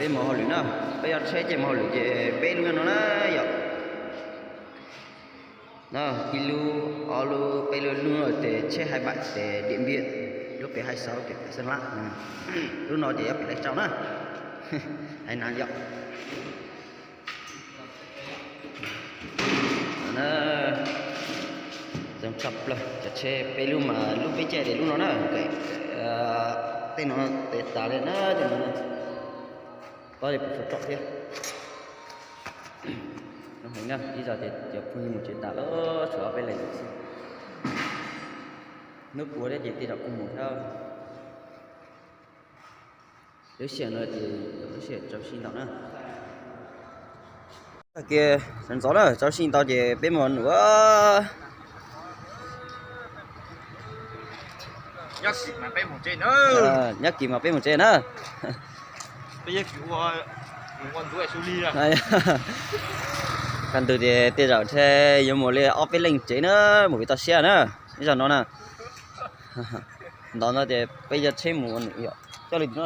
Mus hauj lwm na, peb cov tsheb ces mus hauj lwm ces peb lub no na yom. Ib lub, ob lub, peb lub, lub no ces tsheb hais vam ces Diam Npiam, lub pem hais xauv ces pem Xeeb Lab. Lub no ces yuav pem Lais Tsau na. Hais na yom. Zoo tshaj plaws cov tsheb peb lub mas lub peb caij ces lub no na. Tej no tes tas li na, tej no tob li puas tsuav tsom thiab. Ib zaug ces cov phooj ywg mus tsev tas lawm, tshuav ob peb leeg xwb. Hnub puav thiab ces tej zaum kuj mus thiab. Lub sij hawm no ces lub sij hawm tsaus ntuj ntau na. Kiag sawv ntxov na, tsaus ntuj ntau ces peb mus num. Nyob kis mas peb mus tsev na. Kaj ntug ces tej zaum thiaj yuav mus li ob peb leeg tsev na, mus pem toj siab na, ib zaug no na. Ntov no ces peb cov tsheb mus num yom, coj li no.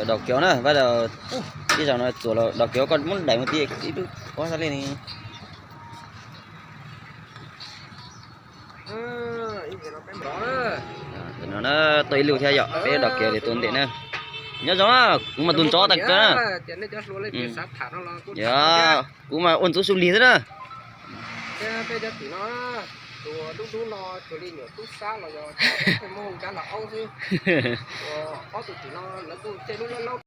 Dau kiv na, vaj dau, ib zaug no txuas los dau kiv, koj muab daim mus ti ib lub pob xab li ni. No na, tuaj ib lub thiab yom, peb dau kiv li tus ntawm na. Nyob zoo, kuv mas tus ntxov tag kawg na. Yog, kuv mas ua ntxuv xub lig xwb na.